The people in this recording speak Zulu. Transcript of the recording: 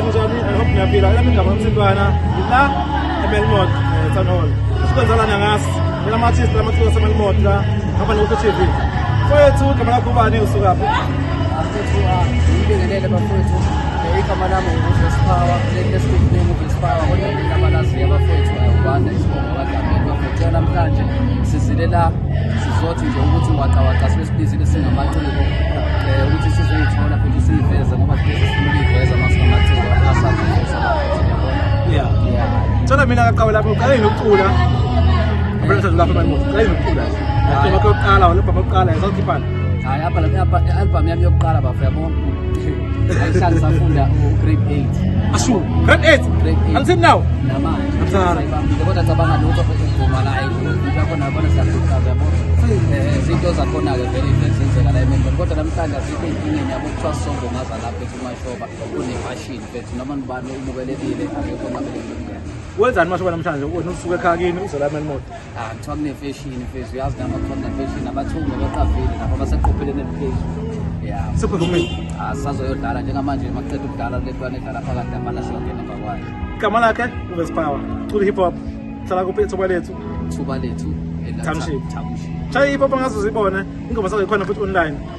Njani? I hope niyaphila. Elami igama uMthintwana, la eMelmoth Town Hall. Sikwenzalana ngasi. Mina ama-artist lamaciko aseMelmoth la hamba nokuthi TV. Mfowethu, igama lakho ubani, usukaphi? Bafethu, ngibingelele bafethu. Igama lami nguVes Power, le stage name uVes Power, kodwa igama laziyo bafethu ayubanda isibongo kaDlamini bafethu. Namhlanje sizile la sizothi nje ukuthi waqa waqa sibe sibizile singamaciko ukuthi sizoyithola futhi siyiveze ngoba futhi sifuna ukuyiveza uma singamaciko asaveza bafethu, yabona. Yeah. Tshela mina kaqhawe lapho, uqale yini ukucula? Abantwana lapho eMelmoth, uqale yini ukucula? Ngoma yakho yokuqala, wena ubaba yokuqala, yasawukhiphani? Hayi, i-album yami yokuqala bafo, yabo. Ayihlali safunda u-grade 8. Ashu, grade 8. Grade 8. Until now. Namanje I'm sorry. sayibambile, kodwa cabanga lokho ukuvuma la into yakhona, yabona, siyakhuthaza, yabo. Izinto zakhona-ke vele vele zenzeka la eMelbourne, kodwa namhlanje azikho ey'nkingeni, yabo. Kuthiwa sizobungaza lapha ethu uMashoba une-fashion fethu, noma nibani ubukelekile, akekho onqabele ukungena. Wenzani Mashoba namhlanje? Wena usuke ekhaya kini uze la eMelmoth. Ah, kuthiwa kune-fashion fethu, uyazi nama kuthiwa kune-fashion, abathungi beqavile lapho abaseqopheleni eliphezulu ya. Sephefumile. Ah, sisazoyodlala njengamanje, makuqeda ukudlala le ntwana edlala phakathi laphana, siyongena emva kwayo. Igama lakhe uVes Power. Cula hip hop. Hlala kuphi? Ethuba Lethu. Thuba Lethu. Township. Township. Shaya hip hop angaze uzibone. Ingoma zazo ikhona futhi online.